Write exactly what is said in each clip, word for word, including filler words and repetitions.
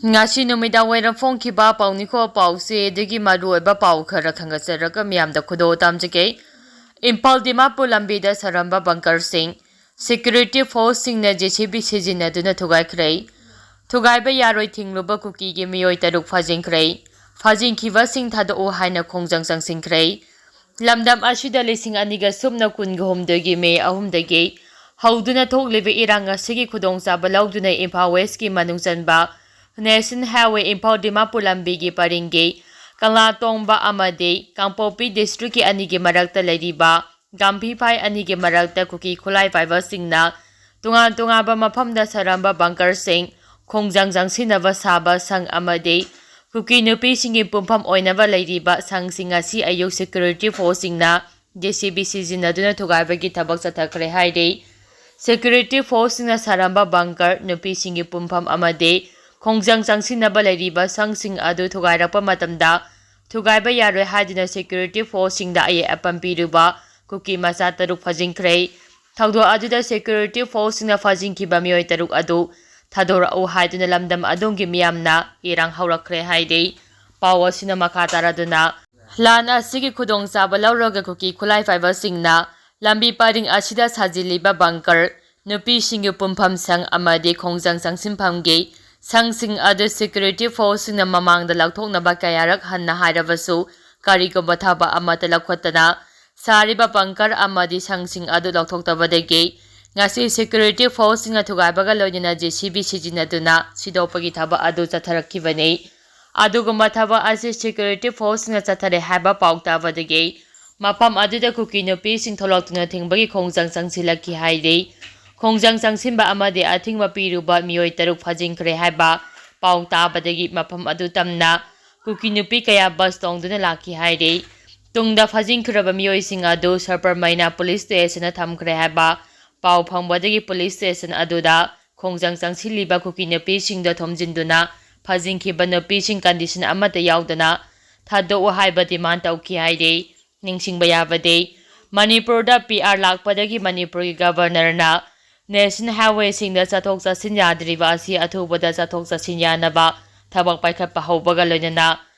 ꯉꯁꯤ ꯅꯨꯃꯤꯗꯥꯡ ꯋꯥꯏꯔꯝ ꯐꯣꯡꯈꯤꯕ ꯄꯥꯎꯅꯤꯈꯣ ꯄꯥꯎꯆꯦꯗꯒꯤ ꯃꯔꯨꯑꯣꯏꯕ ꯄꯥꯎ ꯈꯔ ꯈꯟꯒꯠꯆꯔꯒ ꯃꯤꯌꯥꯝꯗ ꯈꯨꯗꯣꯜ ꯇꯝꯖꯒꯦ꯫ ꯏꯝꯐꯥꯜ ꯗꯤꯃꯥꯄꯨꯔ ꯂꯝꯕꯤꯗ ꯁꯥꯔꯝꯕ ꯕꯪꯀꯔꯁꯤꯡ ꯁꯦꯀ꯭ꯌꯨꯔꯤꯇꯤ ꯐꯣꯔꯁꯁꯤꯡꯅ ꯖꯦ ꯁꯤ ꯕꯤ ꯁꯤꯖꯤꯟꯅꯗꯨꯅ ꯊꯨꯒꯥꯏꯈ꯭ꯔꯦ꯫ ꯊꯨꯒꯥꯏꯕ ꯌꯥꯔꯣꯏ ꯊꯤꯡꯂꯨꯕ ꯀꯨꯀꯤꯒꯤ ꯃꯤꯑꯣꯏ ꯇꯔꯨꯛ ꯐꯥꯖꯤꯟꯈ꯭ꯔꯦ꯫ ꯐꯥꯖꯤꯟꯈꯤꯕꯁꯤꯡ ꯊꯥꯗꯣꯛꯎ ꯍꯥꯏꯅ ꯈꯣꯡꯖꯪ ꯆꯪꯁꯤꯟꯈ꯭ꯔꯦ꯫ ꯂꯝꯗꯝ ꯑꯁꯤꯗ ꯂꯤꯁꯤꯡ ꯑꯅꯤꯒ ꯁꯨꯞꯅ ꯀꯨꯟꯒ ꯍꯨꯝꯗꯣꯏꯒꯤ ꯃꯦ ꯑꯍꯨꯝꯗꯒꯤ ꯍꯧꯗꯨꯅ ꯊꯣꯛꯂꯤꯕ ꯏꯔꯥꯡ ꯑꯁꯤꯒꯤ ꯈꯨꯗꯣꯡꯆꯥꯕ ꯂꯧꯗꯨꯅ ꯏꯝꯐꯥꯜ ꯋꯦꯁꯀꯤ ꯃꯅꯨꯡ ꯆꯟꯕ ꯅꯦꯁꯅꯦꯜ ꯍꯥꯏꯋꯦ ꯏꯝꯐꯥꯜ ꯗꯤꯃꯥꯄꯨꯔ ꯂꯝꯕꯤꯒꯤ ꯄꯔꯤꯡꯒꯤ ꯀꯪꯂꯥꯇꯣꯡꯕ ꯑꯃꯗꯤ ꯀꯥꯡꯄꯣꯛꯄꯤ ꯗꯤꯁꯇ꯭ꯔꯤꯛꯀꯤ ꯑꯅꯤꯒꯤ ꯃꯔꯛꯇ ꯂꯩꯔꯤꯕ ꯒꯥꯝꯚꯤꯐꯥꯏ ꯑꯅꯤꯒꯤ ꯃꯔꯛꯇ ꯀꯨꯀꯤ ꯈꯨꯠꯂꯥꯏ ꯄꯥꯏꯕꯁꯤꯡꯅ ꯇꯣꯉꯥꯟ ꯇꯣꯉꯥꯟꯕ ꯃꯐꯝꯗ ꯁꯥꯔꯝꯕ ꯕꯪꯀꯔꯁꯤꯡ ꯈꯣꯡꯖꯪ ꯆꯪꯁꯤꯟꯅꯕ ꯁꯥꯕ ꯁꯪ ꯑꯃꯗꯤ ꯀꯨꯀꯤ ꯅꯨꯄꯤꯁꯤꯡꯒꯤ ꯄꯨꯟꯐꯝ ꯑꯣꯏꯅꯕ ꯂꯩꯔꯤꯕ ꯁꯪꯁꯤꯡ ꯑꯁꯤ ꯑꯌꯨꯛ ꯁꯦꯀ꯭ꯌꯨꯔꯤꯇꯤ ꯐꯣꯔꯁꯁꯤꯡꯅ ꯖꯦ ꯁꯤ ꯕꯤ ꯁꯤꯖꯤꯟꯅꯗꯨꯅ ꯊꯨꯒꯥꯏꯕꯒꯤ ꯊꯕꯛ ꯆꯠꯊꯈ꯭ꯔꯦ ꯍꯥꯏꯔꯤ꯫ ꯁꯦꯀ꯭ꯌꯨꯔꯤꯇꯤ ꯐꯣꯔꯁꯁꯤꯡꯅ ꯁꯥꯔꯝꯕ ꯕꯪꯀꯔ, ꯅꯨꯄꯤꯁꯤꯡꯒꯤ ꯄꯨꯟꯐꯝ ꯑꯃꯗꯤ ꯈꯣꯡꯖꯪ ꯆꯪꯁꯤꯟꯅꯕ ꯂꯩꯔꯤꯕ ꯁꯪꯁꯤꯡ ꯑꯗꯨ ꯊꯨꯒꯥꯏꯔꯛꯄ ꯃꯇꯝꯗ ꯊꯨꯒꯥꯏꯕ ꯌꯥꯔꯣꯏ ꯍꯥꯏꯗꯨꯅ ꯁꯦꯀ꯭ꯌꯨꯔꯤꯇꯤ ꯐꯣꯔꯁꯁꯤꯡꯗ ꯑꯌꯦꯠ ꯑꯄꯟ ꯄꯤꯔꯨꯕ ꯀꯨꯀꯤ ꯃꯆꯥ ꯇꯔꯨꯛ ꯐꯥꯖꯤꯟꯈ꯭ꯔꯦ꯫ ꯊꯧꯗꯣꯛ ꯑꯗꯨꯗ ꯁꯦꯀ꯭ꯌꯨꯔꯤꯇꯤ ꯐꯣꯔꯁꯁꯤꯡꯅ ꯐꯥꯖꯤꯟꯈꯤꯕ ꯃꯤꯑꯣꯏ ꯇꯔꯨꯛ ꯑꯗꯨ ꯊꯥꯗꯣꯔꯛꯎ ꯍꯥꯏꯗꯨꯅ ꯂꯝꯗꯝ ꯑꯗꯨꯒꯤ ꯃꯤꯌꯥꯝꯅ ꯏꯔꯥꯡ ꯍꯧꯔꯛꯈ꯭ꯔꯦ ꯍꯥꯏꯔꯤ꯫ ꯄꯥꯎ ꯑꯁꯤꯅ ꯃꯈꯥ ꯇꯥꯔꯗꯨꯅ, ꯂꯥꯟ ꯑꯁꯤꯒꯤ ꯈꯨꯗꯣꯡꯆꯥꯕ ꯂꯧꯔꯒ ꯀꯨꯀꯤ ꯈꯨꯠꯂꯥꯏ ꯄꯥꯏꯕꯁꯤꯡꯅ ꯂꯝꯕꯤ ꯄꯔꯤꯡ ꯑꯁꯤꯗ ꯁꯥꯖꯤꯜꯂꯤꯕ ꯕꯪꯀꯔ, ꯅꯨꯄꯤꯁꯤꯡꯒꯤ ꯄꯨꯟꯐꯝ ꯁꯪ ꯑꯃꯗꯤ ꯈꯣꯡꯖꯪ ꯆꯪꯁꯤꯟꯐꯝꯒꯤ ꯁꯪꯁꯤꯡ ꯑꯗꯨ ꯁꯦꯀ꯭ꯌꯨꯔꯤꯇꯤ ꯐꯣꯔꯁꯁꯤꯡꯅ ꯃꯃꯥꯡꯗ ꯂꯧꯊꯣꯛꯅꯕ ꯀꯌꯥꯔꯛ ꯍꯟꯅ ꯍꯥꯏꯔꯕꯁꯨ ꯀꯔꯤꯒꯨꯝꯕ ꯊꯕꯛ ꯑꯃꯠꯇ ꯂꯧꯈꯠꯇꯅ ꯁꯥꯔꯤꯕ ꯕꯪꯀꯔ ꯑꯃꯗꯤ ꯁꯪꯁꯤꯡ ꯑꯗꯨ ꯂꯧꯊꯣꯛꯇꯕꯗꯒꯤ ꯉꯁꯤ ꯁꯦꯀ꯭ꯌꯨꯔꯤꯇꯤ ꯐꯣꯔꯁꯁꯤꯡꯅ ꯊꯨꯒꯥꯏꯕꯒ ꯂꯣꯏꯅꯅ ꯖꯦ ꯁꯤ ꯕꯤ ꯁꯤꯖꯤꯟꯅꯗꯨꯅ ꯁꯤꯗꯣꯛꯄꯒꯤ ꯊꯕꯛ ꯑꯗꯨ ꯆꯠꯊꯔꯛꯈꯤꯕꯅꯤ꯫ ꯑꯗꯨꯒꯨꯝꯕ ꯊꯕꯛ ꯑꯁꯤ ꯁꯦꯀ꯭ꯌꯨꯔꯤꯇꯤ ꯐꯣꯔꯁꯁꯤꯡꯅ ꯆꯠꯊꯔꯦ ꯍꯥꯏꯕ ꯄꯥꯎ ꯇꯥꯕꯗꯒꯤ ꯃꯐꯝ ꯑꯗꯨꯗ ꯀꯨꯀꯤ ꯅꯨꯄꯤꯁꯤꯡ ꯊꯣꯛꯂꯛꯇꯨꯅ ꯊꯤꯡꯕꯒꯤ ꯈꯣꯡꯖꯪ ꯆꯪꯁꯤꯜꯂꯛꯈꯤ ꯍꯥꯏꯔꯤ꯫ ꯈꯣꯡꯖꯪ ꯆꯪꯁꯤꯟꯕ ꯑꯃꯗꯤ ꯑꯊꯤꯡꯕ ꯄꯤꯔꯨꯕ ꯃꯤꯑꯣꯏ ꯇꯔꯨꯛ ꯐꯥꯖꯤꯟꯈ꯭ꯔꯦ ꯍꯥꯏꯕ ꯄꯥꯎ ꯇꯥꯕꯗꯒꯤ ꯃꯐꯝ ꯑꯗꯨ ꯇꯝꯅ ꯀꯨꯀꯤ ꯅꯨꯄꯤ ꯀꯌꯥ ꯕꯁ ꯇꯣꯡꯗꯨꯅ ꯂꯥꯛꯈꯤ ꯍꯥꯏꯔꯤ꯫ ꯇꯨꯡꯗ ꯐꯥꯖꯤꯟꯈ꯭ꯔꯕ ꯃꯤꯑꯣꯏꯁꯤꯡ ꯑꯗꯨ ꯁꯔꯄꯔꯃꯩꯅ ꯄꯨꯂꯤꯁ ꯁ꯭ꯇꯦꯁꯟꯗ ꯊꯝꯈ꯭ꯔꯦ ꯍꯥꯏꯕ ꯄꯥꯎ ꯐꯪꯕꯗꯒꯤ ꯄꯨꯂꯤꯁ ꯁ꯭ꯇꯦꯁꯟ ꯑꯗꯨꯗ ꯈꯣꯡꯖꯪ ꯆꯪꯁꯤꯜꯂꯤꯕ ꯀꯨꯀꯤ ꯅꯨꯄꯤꯁꯤꯡꯗ ꯊꯣꯝꯖꯤꯟꯗꯨꯅ ꯐꯥꯖꯤꯟꯈꯤꯕ ꯅꯨꯄꯤꯁꯤꯡ ꯀꯟꯗꯤꯁꯟ ꯑꯃꯠꯇ ꯌꯥꯎꯗꯅ ꯊꯥꯗꯣꯛꯎ ꯍꯥꯏꯕ ꯗꯤꯃꯥꯟ ꯇꯧꯈꯤ ꯍꯥꯏꯔꯤ꯫ ꯅꯤꯡꯁꯤꯡꯕ ꯌꯥꯕꯗꯤ, ꯃꯅꯤꯄꯨꯔꯗ ꯄꯤ ꯑꯥꯔ ꯂꯥꯛꯄꯗꯒꯤ ꯃꯅꯤꯄꯨꯔꯒꯤ ꯒꯕꯔꯅꯔꯅ ꯅꯦꯁꯅꯦꯜ ꯍꯥꯏꯋꯦꯁꯤꯡꯗ ꯆꯠꯊꯣꯛ ꯆꯠꯁꯤꯟ ꯌꯥꯗ꯭ꯔꯤꯕ ꯑꯁꯤ ꯑꯊꯨꯕꯗ ꯆꯠꯊꯣꯛ ꯆꯠꯁꯤꯟ ꯌꯥꯅꯕ ꯊꯕꯛ ꯄꯥꯏꯈꯠꯄ ꯍꯧꯕꯒ ꯂꯣꯏꯅꯅ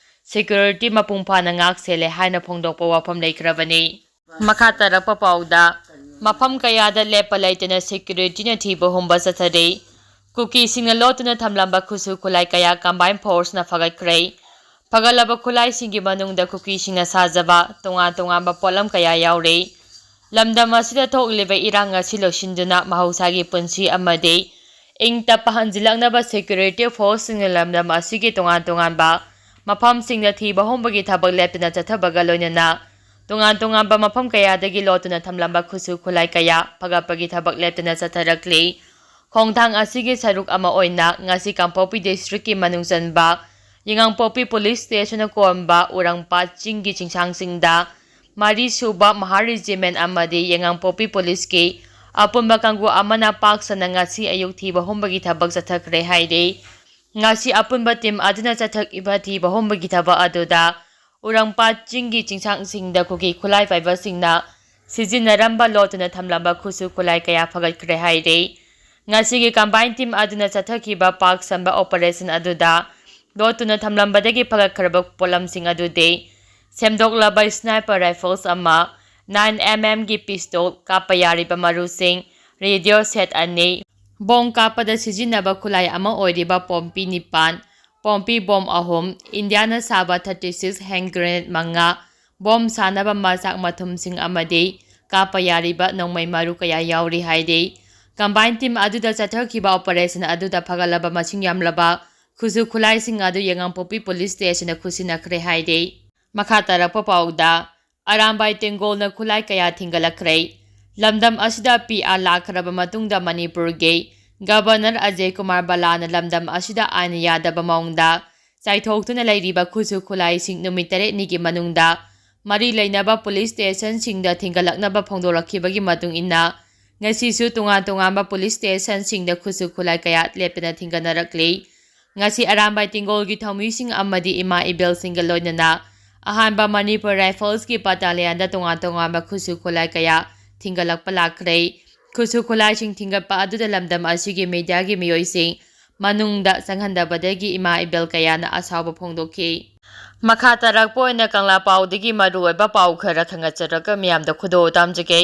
ꯁꯦꯀ꯭ꯌꯨꯔꯤꯇꯤ ꯃꯄꯨꯡ ꯐꯥꯅ ꯉꯥꯛ ꯁꯦꯜꯂꯦ ꯍꯥꯏꯅ ꯐꯣꯡꯗꯣꯛꯄ ꯋꯥꯐꯝ ꯂꯩꯈ꯭ꯔꯕꯅꯤ꯫ ꯃꯈꯥ ꯇꯥꯔꯛꯄ ꯄꯥꯎꯗ, ꯃꯐꯝ ꯀꯌꯥꯗ ꯂꯦꯞꯄ ꯂꯩꯇꯅ ꯁꯦꯀ꯭ꯌꯨꯔꯤꯇꯤꯅ ꯊꯤꯕ ꯍꯨꯝꯕ ꯆꯠꯊꯔꯤ꯫ ꯀꯨꯀꯤꯁꯤꯡꯅ ꯂꯣꯠꯇꯨꯅ ꯊꯝꯂꯝꯕ ꯈꯨꯠꯁꯨ ꯈꯨꯠꯂꯥꯏ ꯀꯌꯥ ꯀꯝꯕꯥꯏꯟ ꯐꯣꯔꯁꯅ ꯐꯒꯠꯈ꯭ꯔꯦ꯫ ꯐꯒꯠꯂꯕ ꯈꯨꯠꯂꯥꯏꯁꯤꯡꯒꯤ ꯃꯅꯨꯡꯗ ꯀꯨꯀꯤꯁꯤꯡꯅ ꯁꯥꯖꯕ ꯇꯣꯉꯥꯟ ꯇꯣꯉꯥꯟꯕ ꯄꯣꯠꯂꯝ ꯀꯌꯥ ꯌꯥꯎꯔꯤ꯫ ꯂꯝꯗꯝ ꯑꯁꯤꯗ ꯊꯣꯛꯂꯤꯕ ꯏꯔꯥꯡ ꯑꯁꯤ ꯂꯣꯏꯁꯤꯟꯗꯨꯅ ꯃꯍꯧꯁꯥꯒꯤ ꯄꯨꯟꯁꯤ ꯑꯃꯗꯤ ꯏꯪ ꯇꯞꯄ ꯍꯟꯖꯤꯜꯂꯛꯅꯕ ꯁꯦꯀ꯭ꯌꯨꯔꯤꯇꯤ ꯐꯣꯔꯁꯁꯤꯡꯅ ꯂꯝꯗꯝ ꯑꯁꯤꯒꯤ ꯇꯣꯉꯥꯟ ꯇꯣꯉꯥꯟꯕ ꯃꯐꯝꯁꯤꯡꯗ ꯊꯤꯕ ꯍꯨꯝꯕꯒꯤ ꯊꯕꯛ ꯂꯦꯞꯇꯅ ꯆꯠꯊꯕꯒ ꯂꯣꯏꯅꯅ ꯇꯣꯉꯥꯟ ꯇꯣꯉꯥꯟꯕ ꯃꯐꯝ ꯀꯌꯥꯗꯒꯤ ꯂꯣꯠꯇꯨꯅ ꯊꯝꯂꯝꯕ ꯈꯨꯠꯁꯨ ꯈꯨꯠꯂꯥꯏ ꯀꯌꯥ ꯐꯒꯠꯄꯒꯤ ꯊꯕꯛ ꯂꯦꯞꯇꯅ ꯆꯠꯊꯔꯛꯂꯤ꯫ ꯈꯣꯡꯊꯥꯡ ꯑꯁꯤꯒꯤ ꯁꯔꯨꯛ ꯑꯃ ꯑꯣꯏꯅ ꯉꯁꯤ ꯀꯥꯡꯄꯣꯛꯄꯤ ꯗꯤꯁꯇ꯭ꯔꯤꯛꯀꯤ ꯃꯅꯨꯡ ꯆꯟꯕ ꯌꯦꯉꯥꯡꯄꯣꯛꯄꯤ ꯄꯨꯂꯤꯁ ꯁ꯭ꯇꯦꯁꯟꯅ ꯀꯣꯟꯕ ꯎꯔꯪꯄꯥꯠ ꯆꯤꯡꯒꯤ ꯆꯤꯡꯁꯥꯡꯁꯤꯡꯗ ꯃꯔꯤꯁꯨꯕ ꯃꯍꯥ ꯔꯦꯖꯤꯃꯦꯟ ꯑꯃꯗꯤ ꯌꯦꯉꯥꯡꯄꯣꯛꯄꯤ ꯄꯨꯂꯤꯁꯀꯤ ꯑꯄꯨꯟꯕ ꯀꯥꯡꯕꯨ ꯑꯃꯅ ꯄꯥꯛ ꯁꯟꯅ ꯉꯁꯤ ꯑꯌꯨꯛ ꯊꯤꯕ ꯍꯨꯝꯕꯒꯤ ꯊꯕꯛ ꯆꯠꯊꯈ꯭ꯔꯦ ꯍꯥꯏꯔꯤ꯫ ꯉꯁꯤ ꯑꯄꯨꯟꯕ ꯇꯤꯝ ꯑꯗꯨꯅ ꯆꯠꯊꯈꯤꯕ ꯊꯤꯕ ꯍꯨꯝꯕꯒꯤ ꯊꯕꯛ ꯑꯗꯨꯗ ꯎꯔꯪꯄꯥꯠ ꯆꯤꯡꯒꯤ ꯆꯤꯡꯁꯥꯡꯁꯤꯡꯗ ꯀꯨꯀꯤ ꯈꯨꯠꯂꯥꯏ ꯄꯥꯏꯕꯁꯤꯡꯅ ꯁꯤꯖꯤꯟꯅꯔꯝꯕ ꯂꯣꯠꯇꯨꯅ ꯊꯝꯂꯝꯕ ꯈꯨꯠꯁꯨ ꯈꯨꯠꯂꯥꯏ ꯀꯌꯥ ꯐꯒꯠꯈ꯭ꯔꯦ ꯍꯥꯏꯔꯤ꯫ ꯉꯁꯤꯒꯤ ꯀꯝꯕꯥꯏꯟ ꯇꯤꯝ ꯑꯗꯨꯅ ꯆꯠꯊꯈꯤꯕ ꯄꯥꯛ ꯁꯟꯕ ꯑꯣꯄꯔꯦꯁꯟ ꯑꯗꯨꯗ ꯂꯣꯠꯇꯨꯅ ꯊꯝꯂꯝꯕꯗꯒꯤ ꯐꯒꯠꯈ꯭ꯔꯕ ꯄꯣꯠꯂꯝꯁꯤꯡ ꯑꯗꯨꯗꯤ ꯁꯦꯝꯗꯣꯛꯂꯕ ꯁ꯭ꯅꯥꯏꯄꯔ ꯔꯥꯏꯐꯜꯁ ꯑꯃ, ꯅꯥꯏꯟ ꯑꯦꯝ ꯑꯦꯝꯒꯤ ꯄꯤꯁꯇꯣꯜ, ꯀꯥꯞꯄ ꯌꯥꯔꯤꯕ ꯃꯔꯨꯁꯤꯡ, ꯔꯦꯗꯤꯑꯣ ꯁꯦꯠ ꯑꯅꯤ, ꯕꯣꯝ ꯀꯥꯞꯄꯗ ꯁꯤꯖꯤꯟꯅꯕ ꯈꯨꯠꯂꯥꯏ ꯑꯃ ꯑꯣꯏꯔꯤꯕ ꯄꯣꯝꯄꯤ ꯅꯤꯄꯥꯟ, ꯄꯣꯝꯄꯤ ꯕꯣꯝ ꯑꯍꯨꯝ, ꯏꯟꯗꯤꯌꯥꯅ ꯁꯥꯕ ꯊꯥꯔꯇꯤ ꯁꯤꯛꯁ ꯍꯦꯟ ꯒ꯭ꯔꯦꯅꯦꯗ ꯃꯉꯥ, ꯕꯣꯝ ꯁꯥꯟꯅꯕ ꯃꯆꯥꯛ ꯃꯊꯨꯝꯁꯤꯡ ꯑꯃꯗꯤ ꯀꯥꯞꯄ ꯌꯥꯔꯤꯕ ꯅꯣꯡꯃꯩ ꯃꯔꯨ ꯀꯌꯥ ꯌꯥꯎꯔꯤ ꯍꯥꯏꯔꯤ꯫ ꯀꯝꯕꯥꯏꯟ ꯇꯤꯝ ꯑꯗꯨꯗ ꯆꯠꯊꯈꯤꯕ ꯑꯣꯄꯔꯦꯁꯟ ꯑꯗꯨꯗ ꯐꯒꯠꯂꯕ ꯃꯁꯤꯡ ꯌꯥꯝꯂꯕ ꯈꯨꯠꯁꯨ ꯈꯨꯠꯂꯥꯏꯁꯤꯡ ꯑꯗꯨ ꯌꯦꯉꯥꯡꯄꯣꯛꯄꯤ ꯄꯨꯂꯤꯁ ꯁ꯭ꯇꯦꯁꯟꯗ ꯈꯨꯠꯁꯤꯟꯅꯈ꯭ꯔꯦ ꯍꯥꯏꯔꯤ꯫ ꯃꯈꯥ ꯇꯥꯔꯛꯄ ꯄꯥꯎꯗ, ꯑꯔꯥꯝꯕꯥꯏ ꯇꯦꯡꯒꯣꯜꯅ ꯈꯨꯠꯂꯥꯏ ꯀꯌꯥ ꯊꯤꯡꯒꯠꯂꯛꯈ꯭ꯔꯦ꯫ ꯂꯝꯗꯝ ꯑꯁꯤꯗ ꯄꯤ ꯑꯥꯔ ꯂꯥꯛꯈ꯭ꯔꯕ ꯃꯇꯨꯡꯗ ꯃꯅꯤꯄꯨꯔꯒꯤ ꯒꯕꯔꯅꯔ ꯑꯖꯌ ꯀꯨꯃꯥꯔ ꯕꯂꯥꯅ ꯂꯝꯗꯝ ꯑꯁꯤꯗ ꯑꯥꯏꯟ ꯌꯥꯗꯕ ꯃꯑꯣꯡꯗ ꯆꯥꯏꯊꯣꯛꯇꯨꯅ ꯂꯩꯔꯤꯕ ꯈꯨꯠꯁꯨ ꯈꯨꯠꯂꯥꯏꯁꯤꯡ ꯅꯨꯃꯤꯠ ꯇꯔꯦꯠꯅꯤꯒꯤ ꯃꯅꯨꯡꯗ ꯃꯔꯤ ꯂꯩꯅꯕ ꯄꯨꯂꯤꯁ ꯁ꯭ꯇꯦꯁꯟꯁꯤꯡꯗ ꯊꯤꯡꯒꯠꯂꯛꯅꯕ ꯐꯣꯡꯗꯣꯔꯛꯈꯤꯕꯒꯤ ꯃꯇꯨꯡ ꯏꯟꯅ, ꯉꯁꯤꯁꯨ ꯇꯣꯉꯥꯟ ꯇꯣꯉꯥꯟꯕ ꯄꯨꯂꯤꯁ ꯁ꯭ꯇꯦꯁꯟꯁꯤꯡꯗ ꯈꯨꯠꯁꯨ ꯈꯨꯠꯂꯥꯏ ꯀꯌꯥ ꯂꯦꯞꯇꯅ ꯊꯤꯡꯒꯠꯅꯔꯛꯂꯤ꯫ ꯉꯁꯤ ꯑꯔꯥꯝꯕꯥꯏ ꯇꯦꯡꯒꯣꯜꯒꯤ ꯊꯧꯃꯤꯁꯤꯡ ꯑꯃꯗꯤ ꯏꯃꯥ ꯏꯕꯦꯜꯁꯤꯡꯒ ꯂꯣꯏꯅꯅ ꯑꯍꯥꯟꯕ ꯃꯅꯤꯄꯨꯔ ꯔꯥꯏꯐꯜꯁꯀꯤ ꯕꯠꯇꯥꯂꯤꯌꯟꯗ ꯇꯣꯉꯥꯟ ꯇꯣꯉꯥꯟꯕ ꯈꯨꯠꯁꯨ ꯈꯨꯠꯂꯥꯏ ꯀꯌꯥ ꯊꯤꯡꯒꯠꯂꯛꯄ ꯂꯥꯛꯈ꯭ꯔꯦ꯫ ꯈꯨꯠꯁꯨ ꯈꯨꯠꯂꯥꯏꯁꯤꯡ ꯊꯤꯡꯒꯠꯄ ꯑꯗꯨꯗ ꯂꯝꯗꯝ ꯑꯁꯤꯒꯤ ꯃꯤꯗꯤꯌꯥꯒꯤ ꯃꯤꯑꯣꯏꯁꯤꯡ ꯃꯅꯨꯡꯗ ꯆꯪꯍꯟꯗꯕꯗꯒꯤ ꯏꯃꯥ ꯏꯕꯦꯜ ꯀꯌꯥꯅ ꯑꯁꯥꯎꯕ ꯐꯣꯡꯗꯣꯛꯈꯤ꯫ ꯃꯈꯥ ꯇꯥꯔꯛꯄ ꯑꯣꯏꯅ ꯀꯪꯂꯥ ꯄꯥꯎꯗꯒꯤ ꯃꯔꯨꯑꯣꯏꯕ ꯄꯥꯎ ꯈꯔ ꯈꯪꯒꯠꯆꯔꯒ ꯃꯤꯌꯥꯝꯗ ꯈꯨꯗꯣꯜ ꯇꯝꯖꯒꯦ꯫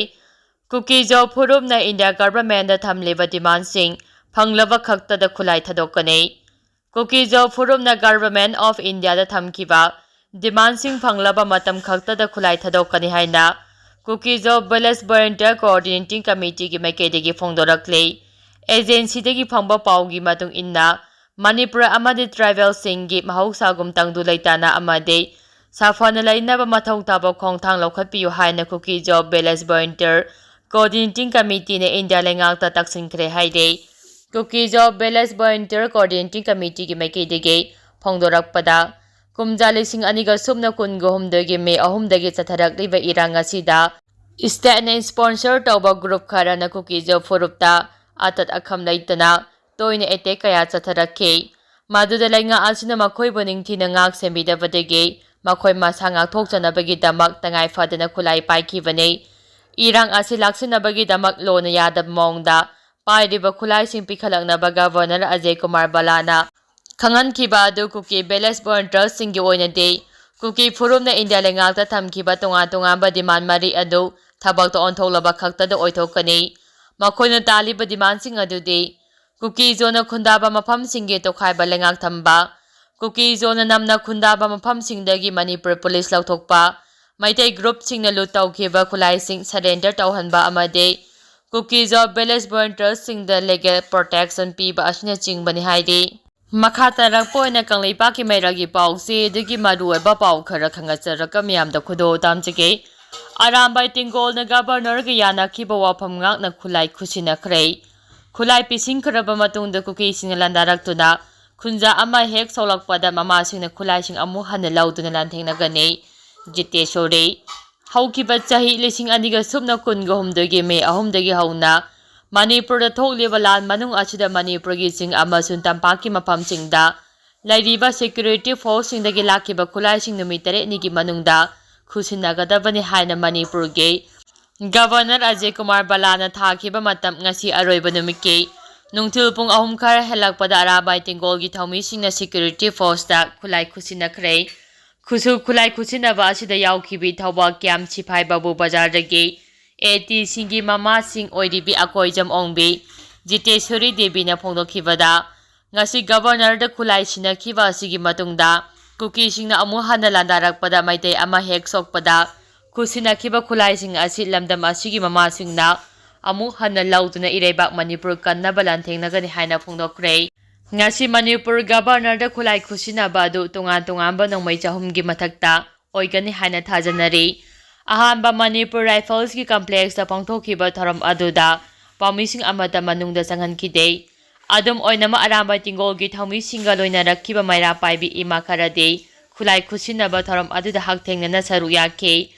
ꯀꯨꯀꯤꯖꯣ ꯐꯨꯔꯨꯞꯅ ꯏꯟꯗꯤꯌꯥ ꯒꯚꯔꯟꯃꯦꯟꯗ ꯊꯝꯂꯤꯕ ꯗꯤꯃꯥꯟꯁꯤꯡ ꯐꯪꯂꯕ ꯈꯛꯇꯗ ꯈꯨꯠꯂꯥꯏ ꯊꯥꯗꯣꯛꯀꯅꯤ꯫ ꯀꯨꯀꯤꯖꯣ ꯐꯨꯔꯨꯞꯅ ꯒꯚꯔꯟꯃꯦꯟ ꯑꯣꯐ ꯏꯟꯗꯤꯌꯥꯗ ꯊꯝꯈꯤꯕ ꯗꯤꯃꯥꯟꯁꯤꯡ ꯐꯪꯂꯕ ꯃꯇꯝ ꯈꯛꯇꯗ ꯈꯨꯠꯂꯥꯏ ꯊꯥꯗꯣꯛꯀꯅꯤ ꯍꯥꯏꯅ ꯀꯨꯀꯤꯖꯣ ꯚꯤꯂꯦꯖ ꯚꯣꯂꯨꯟꯇꯤꯌꯔ ꯀꯣꯑꯣꯔꯗꯤꯅꯦꯇꯤꯡ ꯀꯃꯤꯇꯤꯒꯤ ꯃꯥꯏꯀꯩꯗꯒꯤ ꯐꯣꯡꯗꯣꯔꯛꯂꯤ꯫ ꯑꯦꯖꯦꯟꯁꯤꯗꯒꯤ ꯐꯪꯕ ꯄꯥꯎꯒꯤ ꯃꯇꯨꯡ ꯏꯟꯅ, ꯃꯅꯤꯄꯨꯔ ꯑꯃꯗꯤ ꯇ꯭ꯔꯥꯏꯕꯦꯜꯁꯤꯡꯒꯤ ꯃꯍꯧꯁꯥꯒꯨꯝ ꯇꯪꯗꯨ ꯂꯩꯇꯥꯅ ꯑꯃꯗꯤ ꯁꯥꯐꯅ ꯂꯩꯅꯕ ꯃꯊꯧ ꯇꯥꯕ ꯈꯣꯡꯊꯥꯡ ꯂꯧꯈꯠꯄꯤꯌꯨ ꯍꯥꯏꯅ ꯀꯨꯀꯤꯖꯣ ꯚꯤꯂꯦꯖ ꯚꯣꯂꯨꯟꯇꯤꯌꯔ ꯀꯣꯑꯣꯔꯗꯤꯅꯦꯇꯤꯡ ꯀꯃꯤꯇꯤꯅ ꯏꯟꯗꯤꯌꯥ ꯂꯩꯉꯥꯛꯇ ꯇꯛꯁꯤꯟꯈ꯭ꯔꯦ ꯍꯥꯏꯔꯤ꯫ ꯀꯨꯀꯤꯖꯣ ꯚꯤꯂꯦꯖ ꯚꯣꯂꯨꯟꯇꯤꯌꯔ ꯀꯣꯑꯣꯔꯗꯤꯅꯦꯇꯤꯡ ꯀꯃꯤꯇꯤꯒꯤ ꯃꯥꯏꯀꯩꯗꯒꯤ ꯐꯣꯡꯗꯣꯔꯛꯄꯗ, ꯀꯨꯝꯖꯥ ꯂꯤꯁꯤꯡ ꯑꯅꯤꯒ ꯁꯨꯞꯅ ꯀꯨꯟꯒ ꯍꯨꯝꯗꯣꯏꯒꯤ ꯃꯦ ꯑꯍꯨꯝꯗꯒꯤ ꯆꯠꯊꯔꯛꯂꯤꯕ ꯏꯔꯥꯡ ꯑꯁꯤꯗ ꯁ꯭ꯇꯦꯠꯅ ꯁ꯭ꯄꯣꯟꯁꯔ ꯇꯧꯕ ꯒ꯭ꯔꯨꯞ ꯈꯔꯅ ꯀꯨꯀꯤꯖꯣ ꯐꯨꯔꯨꯞꯇ ꯑꯇꯠ ꯑꯈꯝ ꯂꯩꯇꯅ ꯇꯣꯏꯅ ꯑꯦꯇꯦꯛ ꯀꯌꯥ ꯆꯠꯊꯔꯛꯈꯤ꯫ ꯃꯗꯨꯗ ꯂꯩꯉꯥꯛ ꯑꯁꯤꯅ ꯃꯈꯣꯏꯕꯨ ꯅꯤꯡꯊꯤꯅ ꯉꯥꯛ ꯁꯦꯟꯕꯤꯗꯕꯗꯒꯤ ꯃꯈꯣꯏ ꯃꯁꯥ ꯉꯥꯛꯊꯣꯛꯆꯅꯕꯒꯤꯗꯃꯛ ꯇꯉꯥꯏ ꯐꯗꯅ ꯈꯨꯠꯂꯥꯏ ꯄꯥꯏꯈꯤꯕꯅꯤ꯫ ꯏꯔꯥꯡ ꯑꯁꯤ ꯂꯥꯛꯁꯤꯟꯅꯕꯒꯤꯗꯃꯛ ꯂꯣꯅ ꯌꯥꯗꯕ ꯃꯑꯣꯡꯗ ꯄꯥꯏꯔꯤꯕ ꯈꯨꯠꯂꯥꯏꯁꯤꯡ ꯄꯤꯈꯠꯂꯛꯅꯕ ꯒꯚꯔꯅꯔ ꯑꯖꯌ ꯀꯨꯃꯥꯔ ꯕꯂꯥꯅ ꯈꯪꯍꯟꯈꯤꯕ ꯑꯗꯨ ꯀꯨꯀꯤ ꯚꯤꯂꯦꯖ ꯚꯣꯂꯨꯟꯇꯤꯌꯔꯁꯤꯡꯒꯤ ꯑꯣꯏꯅꯗꯤ ꯀꯨꯀꯤ ꯐꯨꯔꯨꯞꯅ ꯏꯟꯗꯤꯌꯥ ꯂꯩꯉꯥꯛꯇ ꯊꯝꯈꯤꯕ ꯇꯣꯉꯥꯟ ꯇꯣꯉꯥꯟꯕ ꯗꯤꯃꯥꯟ ꯃꯔꯤ ꯑꯗꯨ ꯊꯕꯛꯇ ꯑꯣꯟꯊꯣꯛꯂꯕ ꯈꯛꯇꯗ ꯑꯣꯏꯊꯣꯛꯀꯅꯤ꯫ ꯃꯈꯣꯏꯅ ꯇꯥꯜꯂꯤꯕ ꯗꯤꯃꯥꯟꯁꯤꯡ ꯑꯗꯨꯗꯤ ꯀꯨꯀꯤ ꯖꯣꯅ ꯈꯨꯟꯗꯥꯕ ꯃꯐꯝꯁꯤꯡꯒꯤ ꯇꯣꯈꯥꯏꯕ ꯂꯩꯉꯥꯛ ꯊꯝꯕ, ꯀꯨꯀꯤ ꯖꯣꯅ ꯅꯝꯅ ꯈꯨꯟꯗꯥꯕ ꯃꯐꯝꯁꯤꯡꯗꯒꯤ ꯃꯅꯤꯄꯨꯔ ꯄꯨꯂꯤꯁ ꯂꯧꯊꯣꯛꯄ, ꯃꯩꯇꯩ ꯒ꯭ꯔꯨꯞꯁꯤꯡꯅ ꯂꯨꯠ ꯇꯧꯈꯤꯕ ꯈꯨꯠꯂꯥꯏꯁꯤꯡ ꯁꯔꯦꯟꯗꯔ ꯇꯧꯍꯟꯕ ꯑꯃꯗꯤ ꯀꯨꯀꯤ ꯖꯣ ꯚꯤꯂꯦꯖ ꯚꯣꯂꯨꯟꯇꯤꯌꯔꯁꯤꯡꯗ ꯂꯤꯒꯦꯜ ꯄ꯭ꯔꯣꯇꯦꯛꯁꯟ ꯄꯤꯕ ꯑꯁꯤꯅꯆꯤꯡꯕꯅꯤ ꯍꯥꯏꯔꯤ꯫ ꯃꯈꯥ ꯇꯥꯔꯛꯄ ꯑꯣꯏꯅ ꯀꯪꯂꯩꯄꯥꯛꯀꯤ ꯃꯩꯔꯥꯒꯤ ꯄꯥꯎꯆꯦ ꯑꯗꯨꯒꯤ ꯃꯔꯨꯑꯣꯏꯕ ꯄꯥꯎ ꯈꯔ ꯈꯪꯒꯠꯆꯔꯒ ꯃꯤꯌꯥꯝꯗ ꯈꯨꯗꯣꯜ ꯇꯝꯖꯒꯦ꯫ ꯑꯔꯥꯝꯕꯥꯏ ꯇꯦꯡꯒꯣꯜꯅ ꯒꯚꯔꯅꯔꯒ ꯌꯥꯅꯈꯤꯕ ꯋꯥꯐꯝ ꯉꯥꯛꯅ ꯈꯨꯠꯂꯥꯏ ꯈꯨꯠꯁꯤꯟꯅꯈ꯭ꯔꯦ꯫ ꯈꯨꯠꯂꯥꯏ ꯄꯤꯁꯤꯟꯈ꯭ꯔꯕ ꯃꯇꯨꯡꯗ ꯀꯨꯀꯤꯁꯤꯡꯅ ꯂꯥꯟꯗꯥꯔꯛꯇꯨꯅ ꯈꯨꯟꯖꯥ ꯑꯃ ꯍꯦꯛ ꯁꯣꯛꯂꯛꯄꯗ ꯃꯃꯥꯁꯤꯡꯅ ꯈꯨꯠꯂꯥꯏꯁꯤꯡ ꯑꯃꯨꯛ ꯍꯟꯅ ꯂꯧꯗꯨꯅ ꯂꯥꯟꯊꯦꯡꯅꯒꯅꯤ꯫ ꯖꯤꯇꯦꯁꯣꯔꯤ꯫ ꯍꯧꯈꯤꯕ ꯆꯍꯤ ꯂꯤꯁꯤꯡ ꯑꯅꯤꯒ ꯁꯨꯞꯅ ꯀꯨꯟꯒ ꯍꯨꯝꯗꯣꯏꯒꯤ ꯃꯦ ꯑꯍꯨꯝꯗꯒꯤ ꯍꯧꯅ ꯃꯅꯤꯄꯨꯔꯗ ꯊꯣꯛꯂꯤꯕ ꯂꯥꯟ ꯃꯅꯨꯡ ꯑꯁꯤꯗ ꯃꯅꯤꯄꯨꯔꯒꯤ ꯆꯤꯡ ꯑꯃꯁꯨꯡ ꯇꯝꯄꯥꯛꯀꯤ ꯃꯐꯝꯁꯤꯡꯗ ꯂꯩꯔꯤꯕ ꯁꯦꯀ꯭ꯌꯨꯔꯤꯇꯤ ꯐꯣꯔꯁꯁꯤꯡꯗꯒꯤ ꯂꯥꯛꯈꯤꯕ ꯈꯨꯠꯂꯥꯏꯁꯤꯡ ꯅꯨꯃꯤꯠ ꯇꯔꯦꯠꯅꯤꯒꯤ ꯃꯅꯨꯡꯗ ꯈꯨꯠꯁꯤꯟꯅꯒꯗꯕꯅꯤ ꯍꯥꯏꯅ ꯃꯅꯤꯄꯨꯔꯒꯤ ꯒꯕꯔꯅꯔ ꯑꯖꯌ ꯀꯨꯃꯥꯔ ꯕꯂꯥꯅ ꯊꯥꯈꯤꯕ ꯃꯇꯝ ꯉꯁꯤ ꯑꯔꯣꯏꯕ ꯅꯨꯃꯤꯠꯀꯤ ꯅꯨꯡꯊꯤꯜ ꯄꯨꯡ ꯑꯍꯨꯝ ꯈꯔ ꯍꯦꯜꯂꯛꯄꯗ ꯑꯔꯥꯕꯥꯏ ꯇꯦꯡꯒꯣꯜꯒꯤ ꯊꯧꯃꯤꯁꯤꯡꯅ ꯁꯦꯀ꯭ꯌꯨꯔꯤꯇꯤ ꯐꯣꯔꯁꯇ ꯈꯨꯠꯂꯥꯏ ꯈꯨꯠꯁꯤꯟꯅꯈ꯭ꯔꯦ꯫ ꯈꯨꯠꯁꯨ ꯈꯨꯠꯂꯥꯏ ꯈꯨꯠꯁꯤꯟꯅꯕ ꯑꯁꯤꯗ ꯌꯥꯎꯈꯤꯕꯤ ꯊꯧꯕꯥꯜ ꯀꯦ ꯑꯦꯝ ꯁꯤꯐꯥꯏ ꯕꯥꯕꯨ ꯕꯖꯥꯔꯗꯒꯤ ꯑꯦ ꯇꯤꯁꯤꯡꯒꯤ ꯃꯃꯥꯁꯤꯡ ꯑꯣꯏꯔꯤꯕꯤ ꯑꯀꯣꯏꯖꯝ ꯑꯣꯡꯕꯤ, ꯖꯤꯇꯦꯁꯣꯔꯤ ꯗꯦꯕꯤꯅ ꯐꯣꯡꯗꯣꯛꯈꯤꯕꯗ, ꯉꯁꯤ ꯒꯕꯔꯅꯔꯗ ꯈꯨꯠꯂꯥꯏ ꯁꯤꯟꯅꯈꯤꯕ ꯑꯁꯤꯒꯤ ꯃꯇꯨꯡꯗ ꯀꯨꯀꯤꯁꯤꯡꯅ ꯑꯃꯨꯛ ꯍꯟꯅ ꯂꯥꯟꯗꯥꯔꯛꯄꯗ ꯃꯩꯇꯩ ꯑꯃ ꯍꯦꯛ ꯁꯣꯛꯄꯗ ꯈꯨꯠꯁꯤꯟꯅꯈꯤꯕ ꯈꯨꯠꯂꯥꯏꯁꯤꯡ ꯑꯁꯤ ꯂꯝꯗꯝ ꯑꯁꯤꯒꯤ ꯃꯃꯥꯁꯤꯡꯅ ꯑꯃꯨꯛ ꯍꯟꯅ ꯂꯧꯗꯨꯅ ꯏꯔꯩꯕꯥꯛ ꯃꯅꯤꯄꯨꯔ ꯀꯟꯅꯕ ꯂꯥꯟꯊꯦꯡꯅꯒꯅꯤ ꯍꯥꯏꯅ ꯐꯣꯡꯗꯣꯛꯈ꯭ꯔꯦ꯫ ꯉꯁꯤ ꯃꯅꯤꯄꯨꯔ ꯒꯕꯔꯅꯔꯗ ꯈꯨꯠꯂꯥꯏ ꯈꯨꯠꯁꯤꯟꯅꯕ ꯑꯗꯨ ꯇꯣꯉꯥꯟ ꯇꯣꯉꯥꯟꯕ ꯅꯣꯡꯃꯩ ꯆꯍꯨꯝꯒꯤ ꯃꯊꯛꯇ ꯑꯣꯏꯒꯅꯤ ꯍꯥꯏꯅ ꯊꯥꯖꯅꯔꯤ꯫ ꯑꯍꯥꯟꯕ ꯃꯅꯤꯄꯨꯔ ꯔꯥꯏꯐꯜꯁꯀꯤ ꯀꯝꯄ꯭ꯂꯦꯛꯁꯇ ꯄꯥꯡꯊꯣꯛꯈꯤꯕ ꯊꯧꯔꯝ ꯑꯗꯨꯗ ꯄꯥꯎꯃꯤꯁꯤꯡ ꯑꯃꯠꯇ ꯃꯅꯨꯡꯗ ꯆꯪꯍꯟꯈꯤꯗꯦ꯫ ꯑꯗꯨꯝ ꯑꯣꯏꯅꯃꯛ, ꯑꯔꯥꯝꯕꯥꯏ ꯇꯦꯡꯒꯣꯜꯒꯤ ꯊꯧꯃꯤꯁꯤꯡꯒ ꯂꯣꯏꯅꯔꯛꯈꯤꯕ ꯃꯩꯔꯥ ꯄꯥꯏꯕꯤ ꯏꯃꯥ ꯈꯔꯗꯤ ꯈꯨꯠꯂꯥꯏ ꯈꯨꯠꯁꯤꯟꯅꯕ ꯊꯧꯔꯝ ꯑꯗꯨꯗ ꯍꯛꯊꯦꯡꯅꯅ ꯁꯔꯨꯛ ꯌꯥꯈꯤ꯫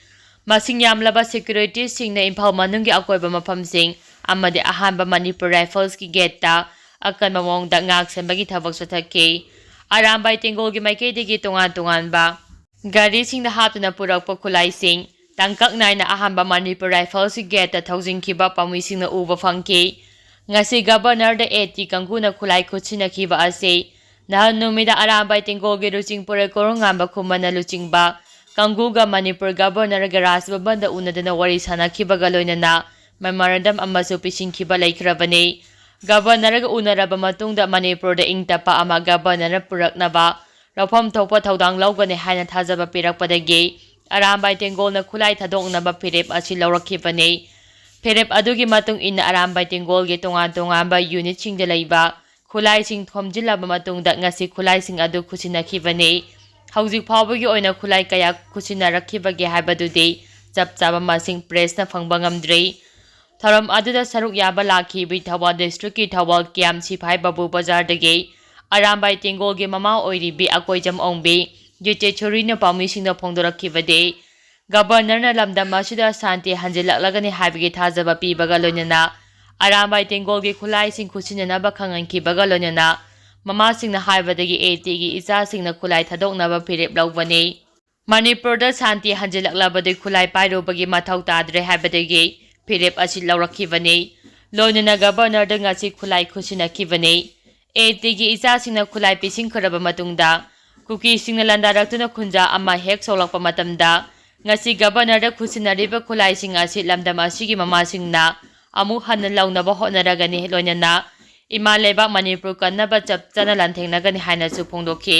ꯃꯁꯤꯡ ꯌꯥꯝꯂꯕ ꯁꯦꯀ꯭ꯌꯨꯔꯤꯇꯤꯁꯤꯡꯅ ꯏꯝꯐꯥꯜ ꯃꯅꯨꯡꯒꯤ ꯑꯀꯣꯏꯕ ꯃꯐꯝꯁꯤꯡ ꯑꯃꯗꯤ ꯑꯍꯥꯟꯕ ꯃꯅꯤꯄꯨꯔ ꯔꯥꯏꯐꯜꯁꯀꯤ ꯒꯦꯠꯇ ꯑꯀꯟꯕ ꯃꯑꯣꯡꯗ ꯉꯥꯛ ꯁꯦꯟꯕꯒꯤ ꯊꯕꯛ ꯆꯠꯊꯈꯤ꯫ ꯑꯔꯥꯝꯕꯥꯏ ꯇꯦꯡꯒꯣꯜꯒꯤ ꯃꯥꯏꯀꯩꯗꯒꯤ ꯇꯣꯉꯥꯟ ꯇꯣꯉꯥꯟꯕ ꯒꯥꯔꯤꯁꯤꯡꯗ ꯍꯥꯞꯇꯨꯅ ꯄꯨꯔꯛꯄ ꯈꯨꯠꯂꯥꯏꯁꯤꯡ ꯇꯥꯡꯀꯛ ꯅꯥꯏꯅ ꯑꯍꯥꯟꯕ ꯃꯅꯤꯄꯨꯔ ꯔꯥꯏꯐꯜꯁꯀꯤ ꯒꯦꯠꯇ ꯊꯧꯖꯤꯟꯈꯤꯕ ꯄꯥꯎꯃꯤꯁꯤꯡꯅ ꯎꯕ ꯐꯪꯈꯤ꯫ ꯉꯁꯤ ꯒꯕꯔꯅꯔꯗ ꯑꯦ ꯇꯤ ꯀꯥꯡꯕꯨꯅ ꯈꯨꯠꯂꯥꯏ ꯈꯨꯠꯁꯤꯟꯅꯈꯤꯕ ꯑꯁꯤ ꯅꯍꯥꯟ ꯅꯨꯃꯤꯗꯥꯡ ꯑꯔꯥꯝꯕꯥꯏ ꯇꯦꯡꯒꯣꯜꯒꯤ ꯂꯨꯆꯤꯡꯄꯨꯔꯦꯜ ꯀꯣꯔꯨꯡꯉꯥꯟꯕ ꯈꯨꯃꯟꯅ ꯂꯨꯆꯤꯡꯕ ꯀꯥꯡꯕꯨꯒ ꯃꯅꯤꯄꯨꯔ ꯒꯕꯔꯅꯔꯒ ꯔꯥꯖ ꯚꯕꯟꯗ ꯎꯅꯗꯨꯅ ꯋꯥꯔꯤ ꯁꯥꯟꯅꯈꯤꯕꯒ ꯂꯣꯏꯅꯅ ꯃꯦꯃꯣꯔꯦꯟꯗꯝ ꯑꯃꯁꯨ ꯄꯤꯁꯤꯟꯈꯤꯕ ꯂꯩꯈ꯭ꯔꯕꯅꯤ꯫ ꯒꯕꯔꯅꯔꯒ ꯎꯅꯔꯕ ꯃꯇꯨꯡꯗ ꯃꯅꯤꯄꯨꯔꯗ ꯏꯪ ꯇꯞꯄ ꯑꯃ ꯒꯕꯔꯅꯔꯅ ꯄꯨꯔꯛꯅꯕ ꯂꯧꯐꯝ ꯊꯣꯛꯄ ꯊꯧꯗꯥꯡ ꯂꯧꯒꯅꯤ ꯍꯥꯏꯅ ꯊꯥꯖꯕ ꯄꯤꯔꯛꯄꯗꯒꯤ ꯑꯔꯥꯝꯕꯥꯏ ꯇꯦꯡꯒꯣꯜꯅ ꯈꯨꯠꯂꯥꯏ ꯊꯥꯗꯣꯛꯅꯕ ꯐꯤꯔꯦꯞ ꯑꯁꯤ ꯂꯧꯔꯛꯈꯤꯕꯅꯤ꯫ ꯐꯤꯔꯦꯞ ꯑꯗꯨꯒꯤ ꯃꯇꯨꯡ ꯏꯟꯅ ꯑꯔꯥꯝꯕꯥꯏ ꯇꯦꯡꯒꯣꯜꯒꯤ ꯇꯣꯉꯥꯟ ꯇꯣꯉꯥꯟꯕ ꯌꯨꯅꯤꯠꯁꯤꯡꯗ ꯂꯩꯕ ꯈꯨꯠꯂꯥꯏꯁꯤꯡ ꯈꯣꯝꯖꯤꯜꯂꯕ ꯃꯇꯨꯡꯗ ꯉꯁꯤ ꯈꯨꯠꯂꯥꯏꯁꯤꯡ ꯑꯗꯨ ꯈꯨꯠꯁꯤꯟꯅꯈꯤꯕꯅꯤ꯫ ꯍꯧꯖꯤꯛ ꯐꯥꯎꯕꯒꯤ ꯑꯣꯏꯅ ꯈꯨꯠꯂꯥꯏ ꯀꯌꯥ ꯈꯨꯠꯁꯤꯟꯅꯔꯛꯈꯤꯕꯒꯦ ꯍꯥꯏꯕꯗꯨꯗꯤ ꯆꯞ ꯆꯥꯕ ꯃꯁꯤꯡ ꯄ꯭ꯔꯦꯁꯅ ꯐꯪꯕ ꯉꯝꯗ꯭ꯔꯤ꯫ ꯊꯧꯔꯝ ꯑꯗꯨꯗ ꯁꯔꯨꯛ ꯌꯥꯕ ꯂꯥꯛꯈꯤꯕꯤ ꯊꯧꯕꯥꯜ ꯗꯤꯁꯇ꯭ꯔꯤꯛꯀꯤ ꯊꯧꯕꯥꯜ ꯀꯦ ꯑꯦꯝ ꯁꯤꯐꯥꯏ ꯕꯥꯕꯨ ꯕꯖꯥꯔꯗꯒꯤ ꯑꯔꯥꯝꯕꯥꯏ ꯇꯦꯡꯒꯣꯜꯒꯤ ꯃꯃꯥ ꯑꯣꯏꯔꯤꯕꯤ ꯑꯀꯣꯏꯖꯝ ꯑꯣꯡꯕꯤ ꯖꯤꯇꯦꯁꯣꯔꯤꯅ ꯄꯥꯎꯃꯤꯁꯤꯡꯗ ꯐꯣꯡꯗꯣꯔꯛꯈꯤꯕꯗꯤ, ꯒꯕꯔꯅꯔꯅ ꯂꯝꯗꯝ ꯑꯁꯤꯗ ꯁꯥꯟꯇꯤ ꯍꯟꯖꯤꯜꯂꯛꯂꯒꯅꯤ ꯍꯥꯏꯕꯒꯤ ꯊꯥꯖꯕ ꯄꯤꯕꯒ ꯂꯣꯏꯅꯅ ꯑꯔꯥꯝꯕꯥꯏ ꯇꯦꯡꯒꯣꯜꯒꯤ ꯈꯨꯠꯂꯥꯏꯁꯤꯡ ꯈꯨꯠꯁꯤꯟꯅꯅꯕ ꯈꯪꯍꯟꯈꯤꯕꯒ ꯂꯣꯏꯅꯅ ꯃꯃꯥꯁꯤꯡꯅ ꯍꯥꯏꯕꯗꯒꯤ ꯑꯦ ꯇꯤꯒꯤ ꯏꯆꯥꯁꯤꯡꯅ ꯈꯨꯠꯂꯥꯏ ꯊꯥꯗꯣꯛꯅꯕ ꯐꯤꯔꯦꯞ ꯂꯧꯕꯅꯤ꯫ ꯃꯅꯤꯄꯨꯔꯗ ꯁꯥꯟꯇꯤ ꯍꯟꯖꯤꯜꯂꯛꯂꯕꯗꯤ ꯈꯨꯠꯂꯥꯏ ꯄꯥꯏꯔꯨꯕꯒꯤ ꯃꯊꯧ ꯇꯥꯗ꯭ꯔꯦ ꯍꯥꯏꯕꯗꯒꯤ ꯐꯤꯔꯦꯞ ꯑꯁꯤ ꯂꯧꯔꯛꯈꯤꯕꯅꯤ꯫ ꯂꯣꯏꯅꯅ ꯒꯕꯔꯅꯔꯗ ꯉꯁꯤ ꯈꯨꯠꯂꯥꯏ ꯈꯨꯠꯁꯤꯟꯅꯈꯤꯕꯅꯤ꯫ ꯑꯦ ꯇꯤꯒꯤ ꯏꯆꯥꯁꯤꯡꯅ ꯈꯨꯠꯂꯥꯏ ꯄꯤꯁꯤꯟꯈ꯭ꯔꯕ ꯃꯇꯨꯡꯗ ꯀꯨꯀꯤꯁꯤꯡꯅ ꯂꯥꯟꯗꯥꯔꯛꯇꯨꯅ ꯈꯨꯟꯖꯥ ꯑꯃ ꯍꯦꯛ ꯁꯣꯛꯂꯛꯄ ꯃꯇꯝꯗ ꯉꯁꯤ ꯒꯕꯔꯅꯔꯗ ꯈꯨꯠꯁꯤꯟꯅꯔꯤꯕ ꯈꯨꯠꯂꯥꯏꯁꯤꯡ ꯑꯁꯤ ꯂꯝꯗꯝ ꯑꯁꯤꯒꯤ ꯃꯃꯥꯁꯤꯡꯅ ꯑꯃꯨꯛ ꯍꯟꯅ ꯂꯧꯅꯕ ꯍꯣꯠꯅꯔꯒꯅꯤ, ꯂꯣꯏꯅꯅ ꯏꯃꯥ ꯂꯩꯕꯥꯛ ꯃꯅꯤꯄꯨꯔ ꯀꯟꯅꯕ ꯆꯞ ꯆꯥꯅ ꯂꯥꯟꯊꯦꯡꯅꯒꯅꯤ ꯍꯥꯏꯅꯁꯨ ꯐꯣꯡꯗꯣꯛꯈꯤ꯫